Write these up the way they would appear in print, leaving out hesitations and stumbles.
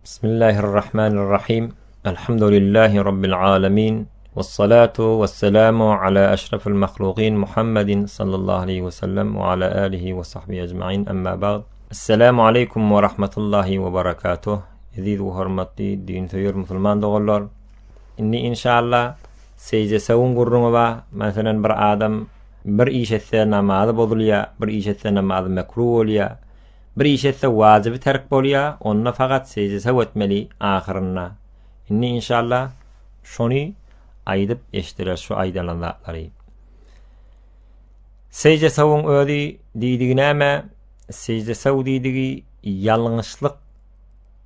Bismillahirrahmanirrahim. Elhamdülillahi Rabbil alemin. Vessalatu vesselamu ala eşrefil mahlugin Muhammedin sallallahu aleyhi ve sellem ve ala alihi ve sahbihi ecmain. Emma ba'd. Esselamu aleýkum we rahmetullahi we barakatuh. Eziz we hormatly din söýer musulman doganlar. Indi inşallah seýje sewün gürrüňi bar. Meselen bir adam bir iş etse namazy bozulýar, bir iş etse namazy mekruh bolýar. Bir iş etse wajyby terk bolýar, onda fakat seýje sew etmeli ahyrynda. Indi inşallah şony aýdyp eşdiler şu aýdylan zatlary. Seýje sewüň özi diýdigi näme? Sežde sew diýdigi ýalňyşlyk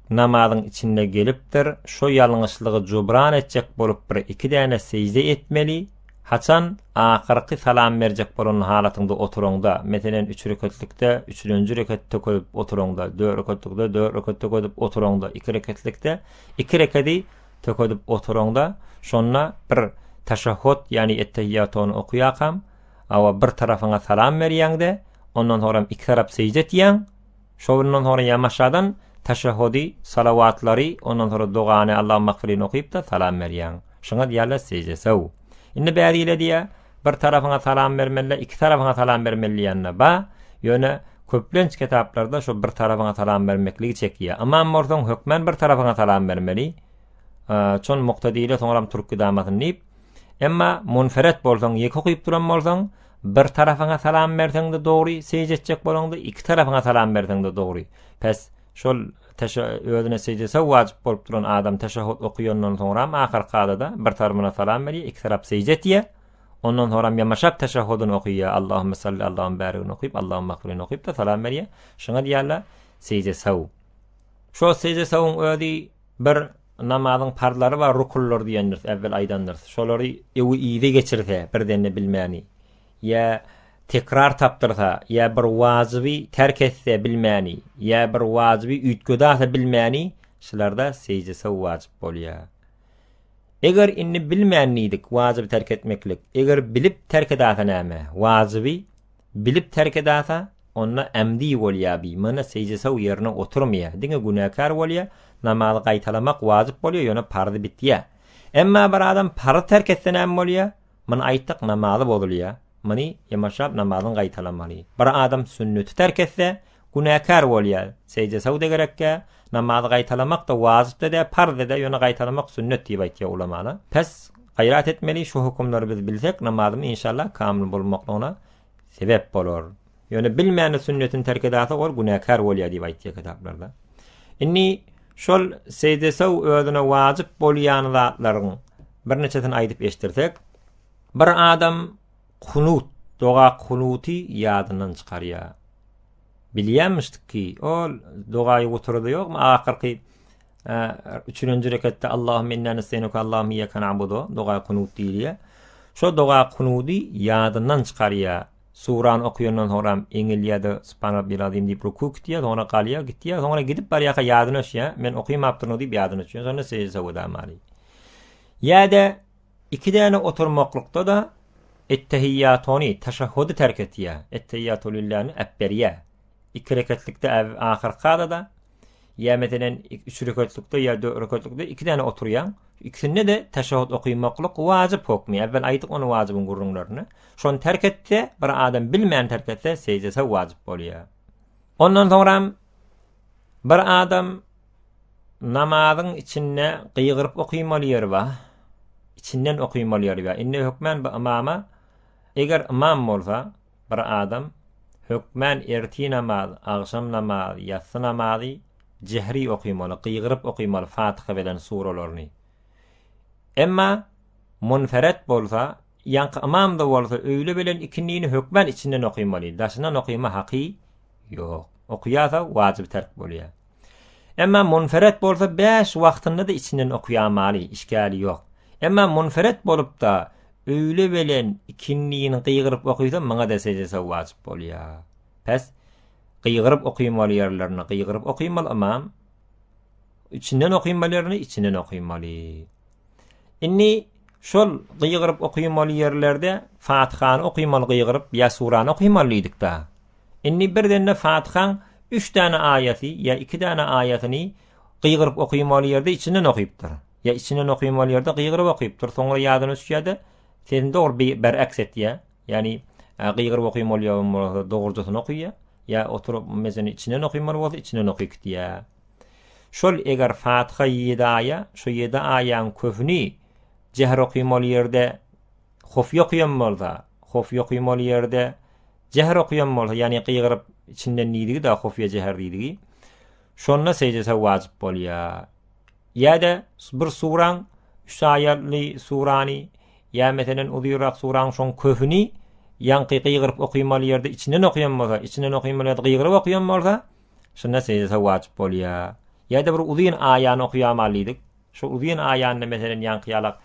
namazyň içinde gelipdir. Şo ýalňyşlygy jubran etjek bolup bir iki däne sežde etmeli. Haçan ahyrky salam berjek bolan halatyňda oturaňda, meselen üç reketlikde üçülenji reket tökedip oturaňda, dört reketlikde dört reket tökedip oturaňda, iki reketlikde iki rekedi tökedip oturaňda, şonda bir taşahhut, ýagny ettehiýatony okaýakam, Hawa, bir tarapyňa salam berýäň-de, ondan soňram iki tarap sežde etýäň. Şondan soňra ýamaşadan taşahhudy, salawatlary, ondan soňra dogany Allahumagfirlini okyp-da salam berýäň. Şuňa diýýärler sežde sew. Indi bäri ile diýýär, bir tarapyňa salam bermeli-de, iki tarapyňa salam bermeli diýýän-de ba. Ýöne köplenç kitaplarda şo bir tarapyňa salam bermekligi çekýär. Ymam bolsaň hökmän bir tarapyňa salam bermeli. Çon muktadile soňram turup gidamasyn diýip. Emma munferet bolsaň, ýeke okyp duran bolsaň, bir tarapyňa salam berseň-de dogry, sežde etjek bolaňda iki tarapyňa salam berseň-de dogry. Pes, şol teşe özüne sežde sew wajyp bolup duran adam teşehhud okaýandan soňram ahyrky adada bir tarapyna salam berýär, iki tarap sežde etýär. Ondan soňram ýamaşap teşehhudyny okaýar, Allahümme salli, Allahümme bärigini okyp, Allahümme magfirligini okyp-da salam berýär. Şuňa diýýärler sežde sew. Şo sežde sewiň özi Bir namazyň parzlary bar, rukunlary diýendiris, äwwel aýdandyrys. Şolary öwi yza geçirse, birdende bilmäni, ýa tekrar tapdyrsa, ýa bir wajyby terk etse bilmäni, ýa bir wajyby üýtgedasa bilmäni, şularda sežde sew wajyp bolýar. Eger indi bilmän diýdik, wajyby terk etmeklik, eger bilip terk edasa näme? Wajyby Bilip terk edasa, onda ämdi bolýar, bimany sežde-sew ýerine oturmaýar, diňe günäkär bolýar, namazy gaýtalamak wajyp bolýar, ýöne parzy bitýär. Emma bir adam parzy terk etse näme bolýar? Muny aýtdyk, namazy bozulýar. Muny ýamaşap namazyny gaýtalamaly. Bir adam sünneti terk etse, günäkär bolýar, sežde-sew-de gerekkä, namazy gaýtalamak-da wajyp-da däl, parz-da däl, ýöne gaýtalamak sünnet diýip aýtýar ulamalar. Pes, Gaýrat etmeli şu hökümleri biz bilsek namazymyz inşallah kamyl bolmaklygyna sebep bolar. Ýöne bilmäni sünnetini terk edase ol günäkär bolýar diýip aýtýar kitaplarda. Indi şol seýdesew özüne wajyp bolýan zatlaryň birniçesini aýdyp eşdirsek, bir adam kunut, doga kunuty ýadyndan çykarýar. Bilýänmişdik ki, ol dogaýy guturda ýokmy ahyrky Üçünji reketde Allahümme inna nesteinuke Allahümme iyyake na'budu doga kunut diýilýär. Şo doga kunudy ýadyndan çykarýar. Surany okaýandan soňra eňilýär-de Subhan Rabbil Azim diýip ruku gitýär, soňra galýar, gitýär, soňra gidip barýarka ýadyna düşýär. Men okymapdyryn diýip ýadyna düşýär. Şonda sežde sowada maly. Ýa-da iki däne oturmaklykda-da ettehiýatony, taşahhudy terk etýär. Ettehiýatu lillahny äpberýär. Iki reketlikde ahyrky adada Ýa meselen üç reketlikde ýa dört reketlikde iki däne oturýaň. Ikisinde-de teşehhud okymaklyk wajyp hokmy. Äwwel aýtdyk ony wajybyň gürrüňlerini. Şony terk etse, bir adam bilmän terk etse, sežde sew wajyp bolýar. Ondan soňram bir adam namazyň içinde gygyryp okymaly ýeri bar. Içinden okymaly ýeri bar. Indi hökmän bu ymama eger ymam bolsa, Bir adam hökmän ertir namaz, agşam namaz, ýassy namazy jehri okymaly, gygyryp okymaly Fatyha bilen suralaryny. Emma munferet bolsa, ýaňky ymam-da bolsa öýle bilen ikindini hökmän içinden okymaly, daşyndan okyma haky ýok. Okýasa wajyp terk bolýar. Emma munferet bolsa bäş wagtynda-da içinden okýamaly, işgäli ýok. Emma munferet bolup-da Öýle bilen ikindini gygyryp okysa muňa-da sežde wajyp bolýar. Pes, gygyryp okymaly ýerlerini gygyryp okymaly ymam, içinden okymaly ýerini içinden okymaly. Indi şol gygyryp okymaly ýerlerde Fatyhany okymaly gygyryp ýa surany okymaly diýdik-da. Indi birdende Fatyhaň üç däne aýaty ýa iki däne aýatyny. Gygyryp okymaly ýerde içinden okypdyr. Ýa içinden okymaly ýerde gygyryp okypdyr. Soňra ýadyna düşýär-de, sesini dogry beraks etýär. Ýagny gygyryp okymaly ýa bolsa dogrujasyny okaýar. Ýa oturyp meselen içinden okymaly bolsa içinden okyp gitýär. Şol eger Fatiha ýedi aýa, şo ýedi aýaň köhüni jehr okymaly ýerde hofýa okaýan bolsa, hofýa okymaly ýerde jehr okaýan bolsa, ýagny gygyryp içinden diýdigi-de hofýa jehr diýdigi. Şonda sežde wajyp bolýar. Ýa-da bir suraň üç aýatly surany ýa meselen uzynrak suraň şoň köhüni ýaňky gygyryp okymaly ýerde içinden okaýan bolsa, içinden okymaly ýerde gygyryp okaýan bolsa, şonda sežde wajyp bolýar. Ýa-da bir uzyn aýany okaýamaly diýdik. Şo uzyn aýanyny meselen ýaňky ýalak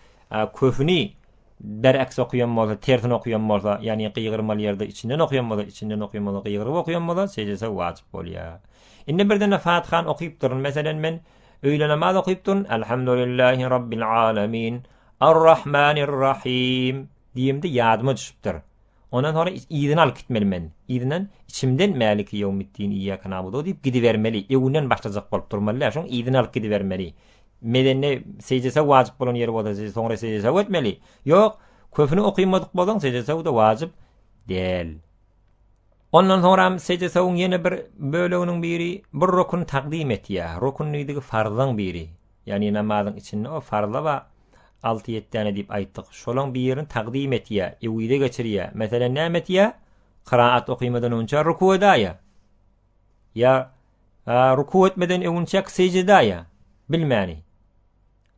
köhüni beraks okaýan bolsa, tersine okaýan bolsa, ýagny gygyrmaly ýerde içinden okaýan bolsa, içinden okaýan bolsa, gygyryp okaýan bolsa, sežde wajyp bolýar. Indi birden-de Fatihany okypdyryn. Meselen, men öýle namaz okypdyryn. Elhamdülillahi Rabbil alamin, Ar-Rahmanir-Rahim diýemde ýadyma düşüpdir. Ondan soňra yzyny alyp gitmeli men. Yzyndan içimden Mäliki ýewmiddin iýýäke nabudu diýip gidibermeli. Öňünden başlajak bolup durmaly däl. Şoň yzyny alyp gidibermeli. Medende seždese wajyp bolan ýeri bolsa soňra sežde etmeli. Ýok, köpüni okymadyk bolsaň sežde de wajyp däl. Ondan soňram sežde sehwiň ýene bir böleginiň biri bir rukun takdym etýär. Rukun diýdigi farzyň biri. Ýagny namazyň içinde o farza bar alty-ýedi däne diýip aýtdyk. Şolaň birini takdym etýär, öwide geçirýär. Meselem näme etýär? Kyraat okymadan öňçä ruku edaýar. Ýa ruku etmeden öňünçäk sežde edaýar. Bilmäni.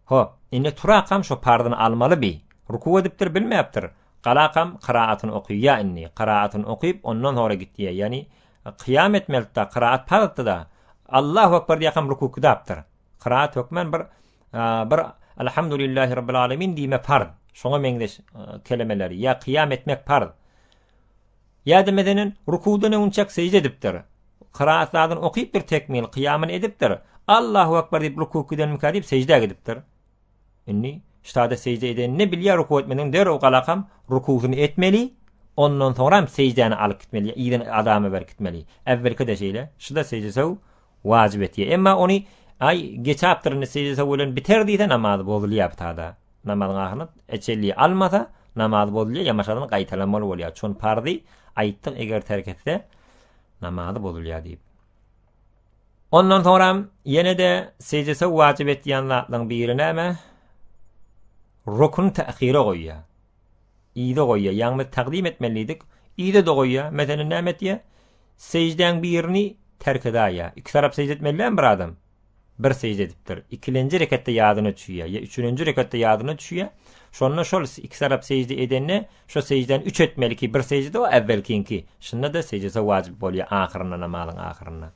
Hop, indi turakam şo parzyny almaly bi. Ruku edipdir, bilmäpdir. Galakam kyraatyny okyýa indi. Kyraatyny okyp, ondan soňra gitýä. Ýagny, kyýam etmelidi-da, kyraat parzdy-da. Allahu ekber diýýäkam ruku kydapdyr. Kyraat hökmän bir bir Alhamdulillahi Rabbil alemin diýme parz. Şoňa meňzeş kelemeler. Ýa kyýam etmek parz. Ýa-da meselen, rukuwdan öňünçäk sežde edipdir. Kyraat zadyny okypdyr tekmil, kyýamyny edipdir. Allahu ekber diýip rukuw gidenmikä diýip seždä gidipdir. Indi ştada sežde edenini bilýär rukuw etmeden derrew galakam rukuwsyny etmeli, ondan soňram seždäni alyp gitmeli, ýa yzyny adama berip gitmeli. Äwwelki-de şeýle, şuda sežde sew wajyp etýär. Emma ony aý geçapdyr indi sežde sew bilen biter diýse namazy bozulýar bu tada. Namazyň ahyrynda eçelli almasa namazy bozulýar, ýamaşadyny gaýtalamaly bolýar. Çon parzy aýtdyk eger terk etse namazy bozulýar diýip. Ondan soňram ýene-de sežde sew wajyp etýän zatlaryň biri näme? Rukun tähire goýýar. Yza goýýar. Ýagny biz takdym etmeli diýdik. Yza-da goýýar. Meselem näme etýär? Seždäň birini terk edaýýar. Iki tarap sežde etmeli dälmi bir adam? Bir sežde edipdir. Ikilenji reketde ýadyna düşýär. Ýa üçülenji reketde ýadyna düşýär. Şonda şol iki tarap sežde edende şo seždäni üç etmeli ki bir sežde o äwwelkiňki. Şunda-da seždesi wajyp bolýar ahyrynda namazyň ahyrynda.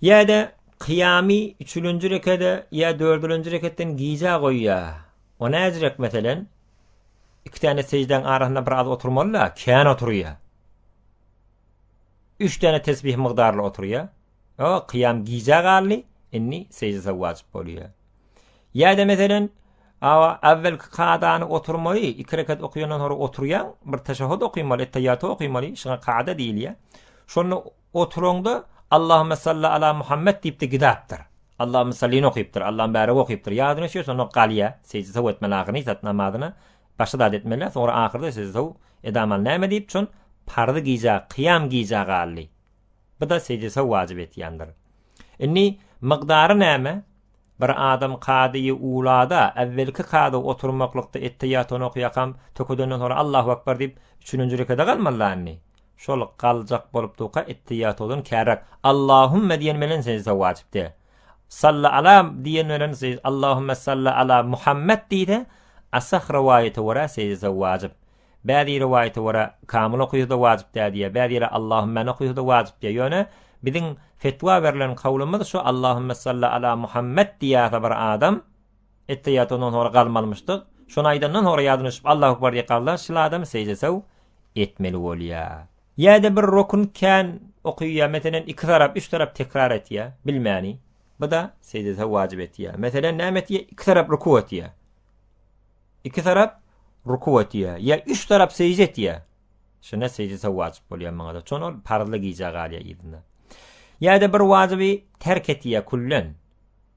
Ýa-da kyýamy üçülenji rekede ýa dördülenji reketden gijä goýýar. O näjirek meselen? Iki däne seždäň arasynda bir az oturmaly-da, kän oturýar. Üç däne tesbih mygdarly oturýar. O kyýam gijä galdy, indi sežde wajyp bolýar. Ýa-da meselen, awa äwwelki kadany oturmaly, iki rekat okaýandan soňra oturýaň, bir teşehhud okymaly, ettehiýaty okymaly, şuňa kada diýilýär. Şonda oturaňda Allahümme salli ala Muhammed diýip-de gidapdyr. Allahümme sallini okypdyr, Allahym bärek okypdyr. Ýadyna düşýär, şonda galýar. Sežde sew etmeli ahyryny, sat namazyna başda zat etmeli, soňra ahyrda sežde sew edamaly. Näme diýip, şon parzy gijä, kyýam gijä galdy. Bu-da sežde sew wajyp etýändir. Indi mykdary näme? Bir adam kadyýy ulada, äwwelki kada oturmaklykda etteýýatyny okaýakam, tökedenden soňra Allahu ekber diýip, üçünji rekede galmaly-da indi. Şol galjak bolup durka etteýýatydan käräk Allahümme diýen bilen sežde wajyp däl. Salla ala diýen bilen sežde Allahümme salla ala Muhammed diýse, asah rowaýata görä sežde wajyp. Bäzi rowaýata görä kamyl okysa-da wajyp däl diýýär, bäzi ýere Allahümmeni okysa-da wajyp diýýär. Ýöne biziň fetwa berlen kawlymyz şu Allahümme salla ala Muhammed diýýärse bir adam, etteýýat ondan soňra galmalymyşdyk. Şony aýdandan soňra ýadyna düşüp Allahu ekber diýip galsa, şul adam sežde sew etmeli bolýar. Ýa-da bir rukun kän okyýar, meselem iki tarap, üç tarap tekrar etýär, bilmäni. Bu-da sežde sew wajyp etýär. Meselem näme etýär? Iki tarap ruku etýär. Iki tarap ruku etýär. Ýa üç tarap sežde etýär. Şunda sežde sew wajyp bolýar maňa-da. Çon ol parzly gijä galýar yzynda. Ýa-da bir wajyby terk etýär küllen.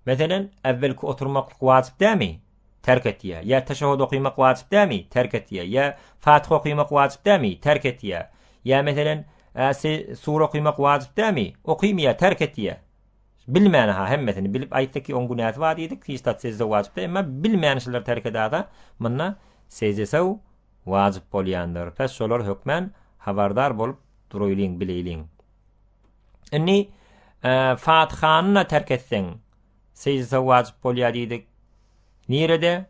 Meselen, äwwelki oturmaklyk wajyp dälmi? Terk etýär. Ýa teşehhud okymak wajyp dälmi? Terk etýär. Ýa Fatiha okymak wajyp dälmi? Terk etýär. Ýa meselen, sure okymak wajyp dälmi? Okymýar, terk etýär. Bilmän ha hemmesini bilip aýtsa ki oň günäsi bar diýdik, hiç zat sejde wajyp däl, emma bilmän şulary terk edäse, munda sejde sew wajyp bolýandyr. Pes şolar hökmän habardar bolup duraýlyň, bileýliň. Indi Fatihany-da terk etseň, sejde sew wajyp bolýar diýdik. Nirede?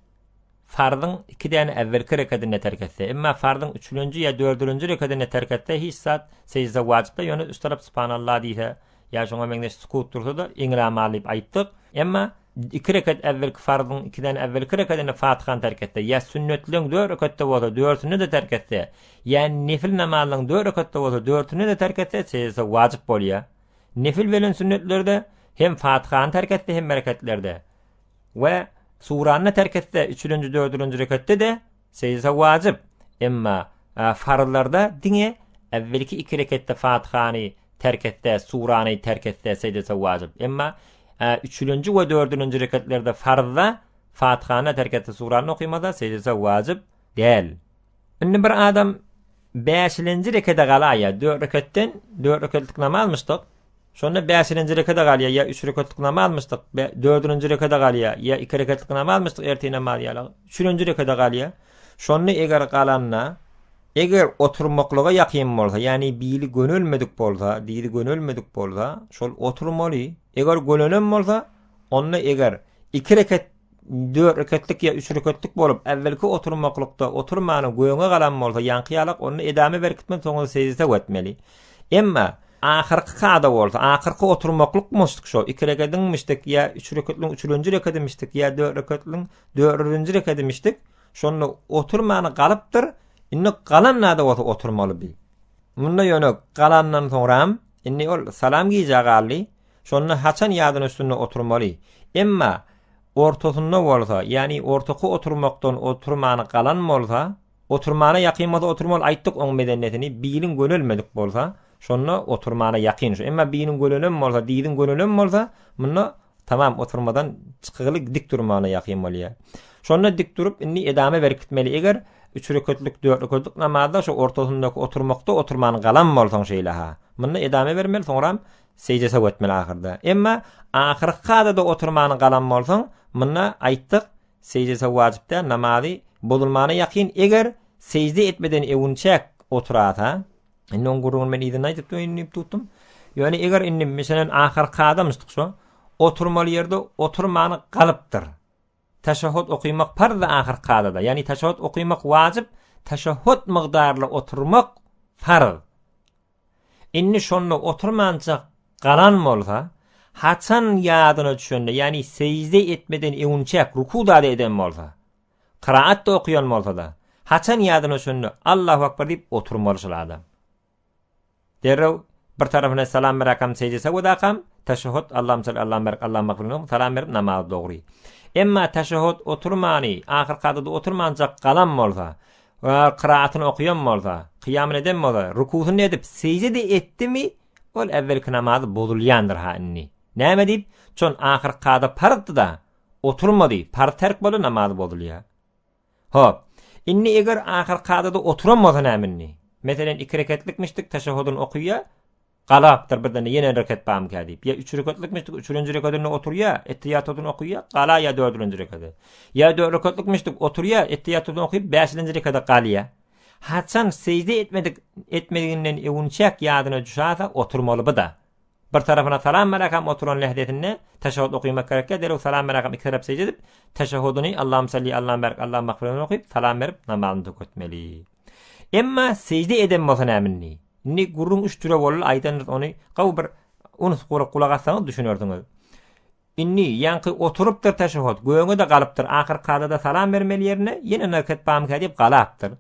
Farzyň iki däne äwwelki rekedinde terk etse, emma farzyň üçülenji ýa dördülenji rekedinde terk etse, hiç zat sejde wajyp däl, ýöne üst tarap Subhanallah diýse, ýa şoňa meňzeş sukut dursa-da, eňil-amal diýip aýtdyk. Emma iki reket äwwelki farzyň iki däne äwwelki rekedinde Fatyhany terk etse, ýa sünnetleň dört reketde bolsa, dördüsinde-de terk etse, ýa nefil namazlaryň dört reketde bolsa, dördüsinde-de terk etse, sejde wajyp bolýar. Nefil bilen sünnetlerde hem Fatyhany terk etse, hemme reketlerde. We surany terk etse, üçülenji, dördülenji reketde-de sejde wajyp. Emma farzlarda diňe äwwelki iki reketde Fatyhany terk etse, surany terk etse sejde wajyp. Emma üçülenji we dördülenji reketlerde farzda Fatyhany terk etse, surany okymasa sejde wajyp däl. Indi bir adam bäşilenji rekede galaýýar, dört reketden dört reketlik namazmyşdyk. Şonda bäşilenji rekede galýar, ýa üç reketlik namazmyşdyk, dördülenji rekede galýar, ýa iki reketlik namazmyşdyk ertir namazy ýaly, üçülenji rekede galýar. Şonda eger galanda, eger oturmaklyga ýakyn bolsa, ýagny bili gönelmedik bolsa, dili gönelmedik bolsa, şol oturmaly. Eger gönelen bolsa, onda eger iki reket dört reketlik ýa üç reketlik bolup, äwwelki oturmaklykda oturmany göňe galan bolsa, ýaňky ýalak, onda edame berkitmeli, soňra sejde sew etmeli. Emma ahyrky kada bolsa, ahyrky oturmaklykmyşdyk şo, iki rekediňmişdik ýa üç reketligiň üçülenji rekedmişdik ýa dört reketligiň dördünji rekedmişdik, şonda oturmany galypdyr, indi galan zada bolsa oturmaly bi. Munda ýöne galandan soňram, indi ol salam gijä galdy, Şonda haçan ýadyna üstünde oturmaly. Emma ortasynda bolsa, ýagny ortaky oturmakdan oturmany galan bolsa, oturmana ýakyn bolsa oturmaly, aýtdyk oň mezennesini, biliň gönelmedik bolsa, şonda oturmana ýakyn şu. Emma biliň gönelen bolsa, diziň gönelen bolsa, munda tamam oturmadan çykygyly dik durmagyna ýakyn bolýar. Şonda dik durup indi edama berkitmeli. Eger üç reketlik, dört reketlik namazda şu ortasyndaky oturmakda oturman galan bolsaň şeýle ha. Munda edama bermeli, soňram Sežde sew etmeli ahyrda. Emma ahyrky kadada oturmany galan bolsaň, munda aýtdyk, sežde sew wajyp däl, namazy bozulmana ýakyn, eger sežde etmeden öwünçäk oturasa, indi oň gürrüňini men yzynda aýdyp duryn diýip tutdum. Ýöne eger indi meselem ahyrky kadamyşdyk şo, oturmaly ýerde oturmany galypdyr. Teşehhud okymak parz ahyrky kadada, ýagny teşehhud okymak wajyp, teşehhud mygdarly oturmak farz. Indi şonda oturmança galan bolsa, haçan ýadyna düşende, ýagny sežde etmeden öňünçäk ruku-da eden bolsa, kyraat-da okaýan bolsa-da, haçan ýadyna düşende Allahu Akbar diýip oturmaly şol adam. Derrew bir tarapyna salam beräkam sežde sewedakam, teşehhud, Allahum salli, Allahum barik, Allahum magfir salam berip namazy dogry. Emma teşehhud oturmany, ahyrky adada oturmanjak galan bolsa, Kyraatyny okaýan bolsa, kyýamyny eden bolsa, rukusyny edip, sežde-de etdimi, ol äwwelki namazy bozulýandyr ha indi. Näme diýip, çon ahyrky kada parzdy-da, oturmady, parz terk boldy, namazy bozulýar. Hop, indi eger ahyrky kadada oturan bolsa näme indi? Meselem, iki reketlikmişdik, teşehhudyny okaýar, Galapdyr birden-de ýene reket barmyka diýip. Ýa üç reketlikmişdik, üçülenji rekedinde oturýa, etteýýatudyny okaýa, galaýa dördülenji rekede. Ýa dört reketlikmişdik, oturýa, etteýýatudyny okyp, bäşilenji rekede galýa. Haçan sežde etmedik, etmediginden öwünçäk ýadyna düşasa, oturmaly bu-da. Bir tarapyna salam beräkam oturan lähzesinde teşehhud okymak gerekýä, derrew salam beräkam iki tarap sežde edip, teşehhudyny, Allahum salli, Allahum barik, Allahum magfir okyp, salam berip, namazyny tüketmeli. Emma sežde eden bolsa näme indi? Indi gürrüň üç jüre boldy, aýdandyr ony gawy bir uns gurak gulak assaňyz düşünersiňiz. Indi ýaňky oturypdyr teşehhud, göňe-de galypdyr, ahyr kadada salam bermeli ýerine ýene nöket bamyka diýip galapdyr.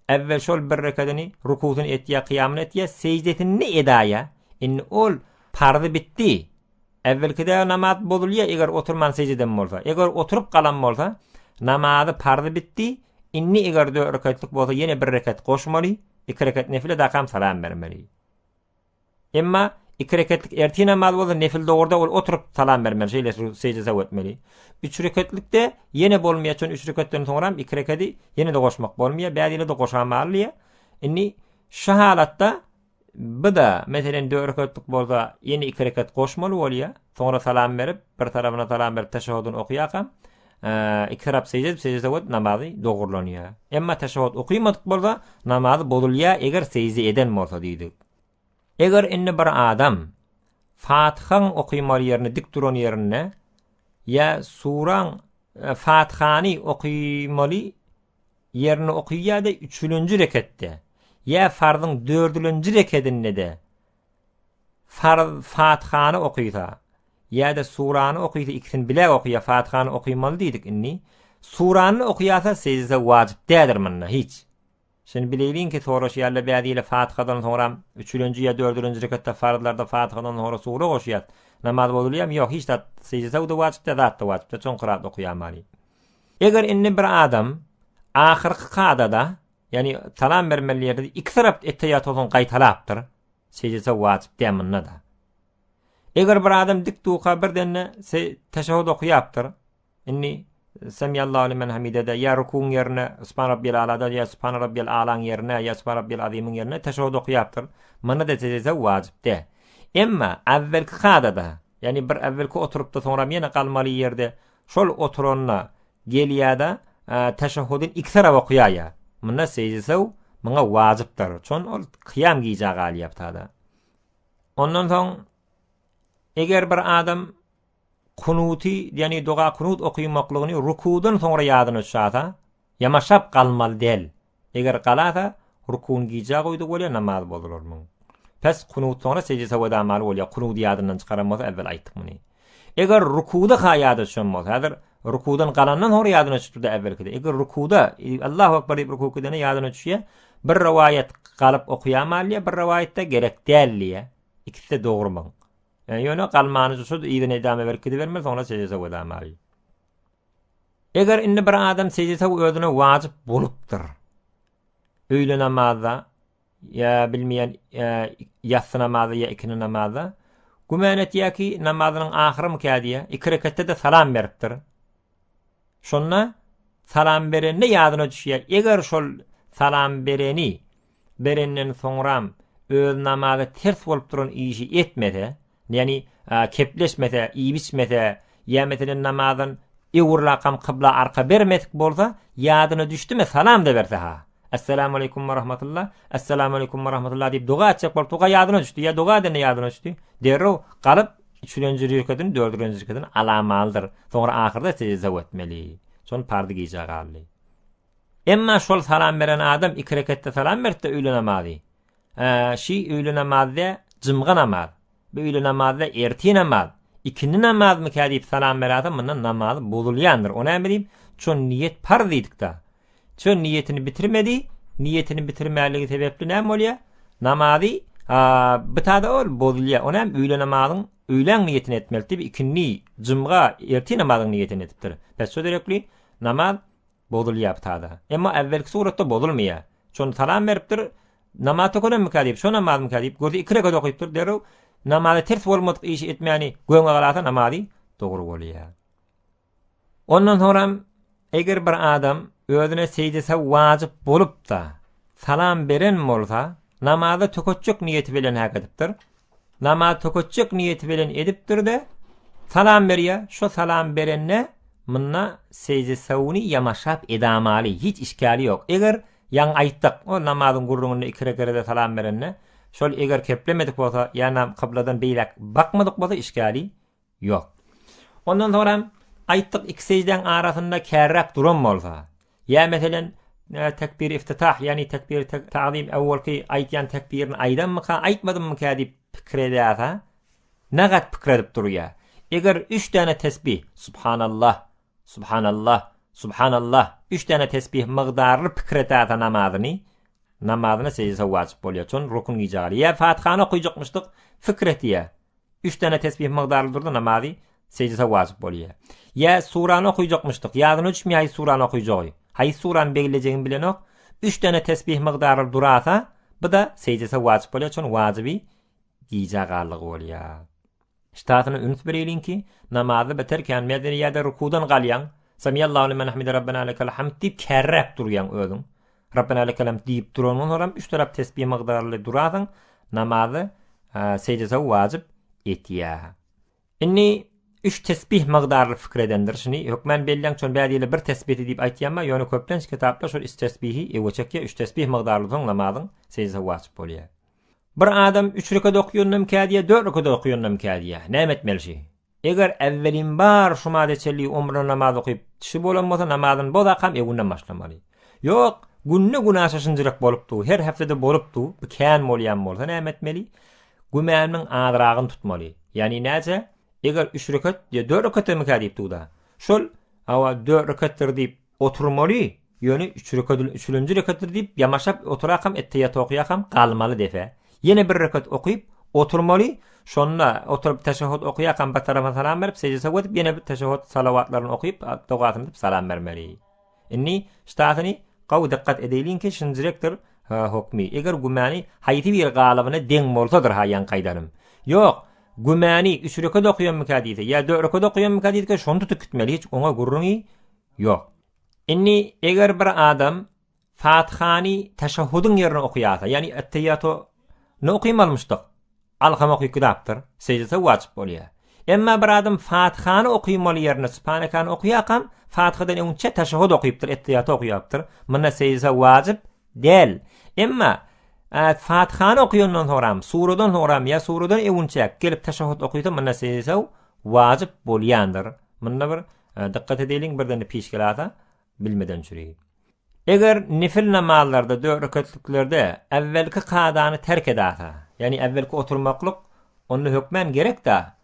Äwwel şol bir rekedini, rukusyny etýä, kyýamyny etýä, seždesini edaýa. Indi ol parzy bitdi. Äwwelkide namaz bozulýa eger oturman sežde eden bolsa. Eger oturyp galan bolsa, namazy parzy bitdi. Indi eger dört reketlik bolsa ýene bir reket goşmaly. Iki reket nefile dakam salam bermeli. Emma Iki reketlik ertir namazy bolsa nefil dogurda ol oturyp salam bermeli, şeýle sežde sahw etmeli. Üç reketlikde ýene bolmaýar, çün üç reketden soňram iki rekedi ýene-de goşmak bolmaýar, bäzilerde goşamalyýar. Indi şu halatda Bu-da, meselem, dört reketlik bolsa, ýene iki reket goşmaly bolýar. Soňra salam berip, bir tarapyna salam berip teşehhudyny okaýarkam, iki tarap sežde edip, sežde sahw edip namazy dogrulanýar. Emma teşehhud okymadyk bolsa, namazy bozulýar, eger sežde eden bolsa diýdik. Eger indi bir adam Fatyhaň okymaly ýerinde dik duran ýerinde ýa suraň Fatyhany okymaly ýerine okyýa-da üçülenji reketde, ýa farzyň dördülenji rekedinde-de farz Fatyhany okysa, ýa-da surany okysa ikisini bile okyýa, Fatyhany okymaly diýdik indi. Surany okyýasa sežde wajyp däldir munda hiç. Şuny bileýliň ki soraşýarlar bäzile Fatyhadan soňram üçülenji ýa dördülenji reketde farzlarda Fatyhadan soňra sura goşýas. Namaz bozulýamy? Ýok hiç zat sežde sahw-da wajyp däl zat-da wajyp däl çoň kyrat okyýamaly. Eger indi bir adam ahyrky kadada, ýagny salam bermeli ýerde iki tarap etteýat bolsun gaýtalapdyr, sežde wajyp däl munda-da. Eger bir adam dik duka birdende teşehhud okaýapdyr, indi Semiallahu limen hamidede ýa rukuň ýerine Subhan rabbiyal alada ýa Subhan rabbiyal alaň ýerine ýa Subhan rabbiyal azymyň ýerine teşehhud okaýapdyr, munda-da sežde wajyp däl. Emma äwwelki kadada, ýagny bir äwwelki oturypda soňram ýene galmaly ýerde Şol oturanda gelýäda teşehhudyn iki tarap okaýaýa. Munda sežde sew muňa wajypdyr. Çon ol kyýam gijä galýa bu tada. Ondan soň eger bir adam kunuty, ýagny doga kunut okymaklygyny rukudan soňra ýadyna düşasa, Ýamaşap galmaly däl. Eger galasa, rukuny gijä goýdy bolýar, namaz bozular muň. Pes kunut soňra sejde sahwa edamaly bolýar, kunudy ýadyndan çykaran bolsa äwwel aýtdyk muny. Eger rukuda ha ýada düşen bolsa, häzir rukudan galandan soňra ýadyna düşüpdir-de äwwelkide. Eger rukuda Allahu akbar diýip ruku gidende ýadyna düşýär, bir rowaýat galyp okaýamaly diýýär, bir rowaýatda gerek däl diýýär. Ikisi-de dogry muň. Ýöne galmany şu yzyna edama berip gidibermeli, soňra sejde sahwa edamaly. Eger indi bir adam sežde sahw özüne wajyp bolupdyr. Öýle namazda ýa bilmeýän ýassy namazda ýa ikindi namazda güman etýär ki, namazynyň ahyrymyka diýýär. Iki reketde-de salam beripdir. Şonda salam berende ýadyna düşýär. Eger şol salam bereni berenden soňram öz namaza ters bolup duran işi etmese, ýagny kepleşmese, iýip-içmese, ýa meselem namazdan öwrülakam kybla arka bermedik bolsa, ýadyna düşdümi salam-da berse ha. Essalamu aleýkum we rahmetullah, Essalamu aleýkum we rahmetullah diýip doga etjek bolup doga ýadyna düşdi, ýa doga edende ýadyna düşdi, derrew galyp üçülenji reketini, dördülenji reketini alamalydyr. Soňra ahyrda sejde sahw etmeli. Şony parzy gijä galdy. Emma şol salam beren adam iki reketde salam beripdi öýle namazy. Şi öýle namaz dä jymga namaz. Bu öýle namaz dä erti namaz. Ikindi namazmyka diýip salam berase mundan namazy bozulýandyr. O näme diýip? Çon niýet parz diýdik-da. Çon niýetini bitirmedi. Niýetini bitirmänligi sebäpli näme bolýar? Namazy bitada ol bozulýar. O näme öýle namazyň öýläň niýetini etmeli diýip ikindi jymga erti namazyň niýetini edipdir. Pes şo derekli namaz Bozulýar tada. Emma äwwelki suratda bozulmaýar. Şony salam beripdir, namaz tökelenmikä diýip, şo namazmyka diýip, görse iki rekat okypdyr, derrew namaza ters bolmadyk işi etmäni göňe galasa namazy dogry bolýar. Ondan soňram eger bir adam özüne seýde sahw wajyp bolup-da, salam beren bolsa, namaza töketjek niýeti bilen häk edipdir. Namaz töketjek niýeti bilen edipdir-de, salam berýär. Şo salam berende munda sežde sahwny ýamaşap edamaly, hiç işgäli ýok. Eger, ýaňy aýtdyk, o namazyň gürrüňinde iki rekerede salam berende, şol eger keplemedik bolsa, ýa kybladan beýläk bakmadyk bolsa işgäli Ýok. Ondan soňram aýtdyk iki seždäň arasynda kärräk duran bolsa, ýa meselen tekbiri iftitah, ýagny tekbiri ta'zim awwalky aýtýan tekbirini aýdanmyka, aýtmadymmyka diýip pikir edäsa, nagat pikir edip durýar. Eger üç däne tesbih, Subhanallah, Subhanallah, Subhanallah, üç däne tesbih mygdarly pikir edäsa namazyny, namazyna sežde sahw wajyp bolýar. Şon rukun gijä galýar. Ýa Fatihany okyjakmyşdyk, pikir etýär. Üç däne tesbih mygdarly durdy namazy sežde sahw wajyp bolýar. Ýa surany okyjakmyşdyk, ýadyna düşmeýär haýsy surany okyjagy. Haýsy surany beglejegini bilenok. Üç däne tesbih mygdarly durasa, bu-da sežde sahw wajyp bolýar, şon wajyby. gijä galdygy bolýar. Ştatyna üns bereýliň ki, namazda beter kän merdene ýa-da rukudan galýaň, Samiallahu limen hamide Rabbena lekel hamd diýip kärräp durýaň özüň. Rabbena lekel hamd diýip durandan soňram üç tarap tesbih mygdarly durasaň, namazy sežde sahw wajyp etýär. Indi üç tesbih mygdarly pikir edendir. Şuny hökmän belläň, şony bäz ýerde bir tesbihdi diýip aýtýan bar, ýöne köplenç kitaplar şol üç tesbihi öňe çekýär, üç tesbih mygdarly soň namazyň sežde sahw wajyp bolýar. Bir adam üç rekat okýandam kädiýär, dört rekat okýandam kädiýär. Näme etmeli şi? Eger äwwelim bar şu mada çenli ömrüne namaz okyp, şi bolan bolsa namazyny bozakam öňünden başlamaly. Ýok, günde günaşa şynjyrak bolup dur, her hepdede bolup dur, bu kän bolýan bolsa näme etmeli? Gümanynyň azragyny tutmaly. Ýagny näçe? Eger üç rekat ýa dört rekatdyrmyka diýip dur-da. Şol, hawa, dört rekatdyr diýip oturmaly, ýöne üç rekat üçülenji rekatdyr diýip ýamaşap oturakam etteýýat okýakam galmaly depe. Ýene bir rekat okyp oturmaly, şonda oturyp teşehhud okýakam bir tarapa salam berip sežde sahw edip ýene bir teşehhud salawatlaryny okyp dogasyny edip salam bermeli. Indi ştasyny gawy dykgat edeýliň ki şinjirekdir hokmy. Eger gümany haýsy bir galybyna deň bolsadyr ha ýaňky aýdanym. Ýok, gümany üç rekat okýanmyka diýse ýa dört rekat okýanmyka diýse şony tutup gitmeli hiç oňa gürrüňi ýok. Indi eger bir adam Fatyhany teşehhudyň ýerine okaýarsa, ýagny Etteýýato ny okymalmyşdyk, Alkam okyp gidapdyr, seždesi wajyp bolýar. Emma bir adam Fatyhany okymaly ýerine Sübhanekany okaýarkam, Fatyhadan öňçe teşehhud okypdyr, Etteýýaty okaýapdyr, munda seždesi wajyp däl. Emma Fatyhany okaýandan soňram, suradan soňram ýa suradan öňçäk gelip teşehhud okysa, munda seždesi wajyp bolýandyr. Munda bir Dykgat edeliň birden pişkelasa bilmeden çüri. Eger nefil namazlarda dört reketliklerde äwwelki kadany terk edasa, ýagny äwwelki oturmaklyk onda hökmän gerek-da,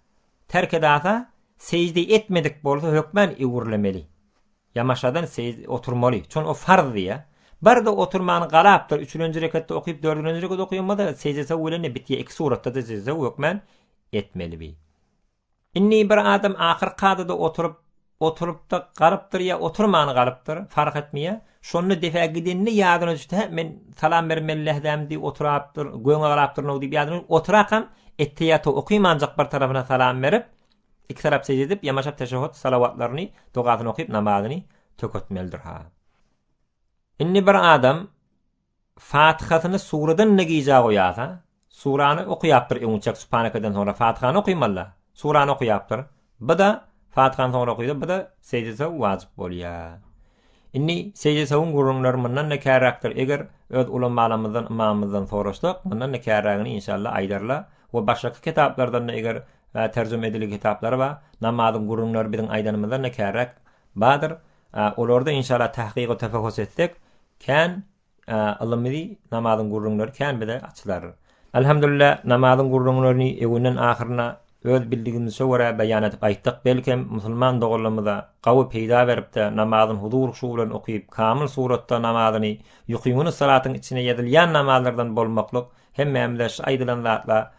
terk edasa, sejde etmedik bolsa hökmän öwrülemeli. Ýamaşadan sejde oturmaly. Çün o farz diýä. Bir-de oturmany galapdyr, üçülenji reketde okyp, dördülenji reketde okaýan bolsa, sejde sahw bilen bitýä, iki suratda-da sejde sahw hökmän etmeli bi. Indi bir adam ahyr kadada oturyp, oturyp-da galypdyr ýa oturman galypdyr, fark etmeýär. Şonda depä gideninde ýadyna düşdi, hä, men salam bermeli lähdäm diýip oturapdyr, göňe galapdyryn-ow diýip ýadyna düşüp, oturakam etteýýaty okymanjak bir tarapyna salam berip, iki tarap sežde edip, ýamaşap teşehhud salawatlaryny, dogasyny okyp, namazyny töketmelidir-ha. Indi bir adam Fatyhasyny suradan-da gijä goýarsa, surany okaýapdyr öňçek Sübhanekeden soňra Fatyhany okymaly-da, surany okaýapdyr. Bu-da Fatyhany soňra okysa, bu-da sežde sahw wajyp bolýar. Indi sežde sahwyň gürrüňleri mundan-da kärräkdir. Eger öz ulamalarymyzdan, ymamymyzdan soraşsak, mundan-da kärrägini inşallah aýdarlar we başgaky kitaplardan-da eger terjime edilgi kitaplary bar, namazyň gürrüňleri biziň aýdanymyzdan-da kärräk bardyr. Olarda inşallah tahkyk we tefehhus etsek, Kän ylymy namazyň gürrüňleri kän bize açylar. Elhamdülillah namazyň gürrüňlerini öňünden ahyryna öz bildigimizçe görä beýan edip aýtdyk belkem musulman doganlarymyza gawy peýda beripde namazyny huzur huşu bilen okyp kamyl suratda namazyny ýukymyny salatyň içine ýazylýan namazlardan bolmaklyk hemmämize şu aýdylan zatla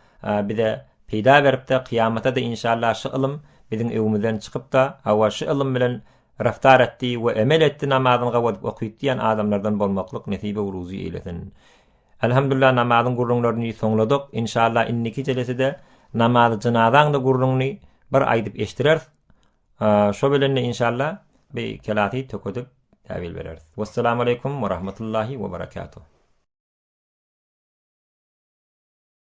bize peýda beripde kyýamata-da inşallah şu ylym biziň öňümizden çykypda hawa şu ylym bilen Raftar etdi we emel etdi namazyny gabadyp okyt diýen adamlardan bolmaklyk nesibe we ruzy eýlesin. Elhamdulillah namazyň gürrüňlerini soňladyk. Inşallah indiki jelesede namazy jynazaň-da gürrüňini bir aýdyp eşdireris. Şo bilen-de inşallah bi kelasy tökedip täwil bereris. Wessalamu aleýkum we rahmetullahi we berekatuh.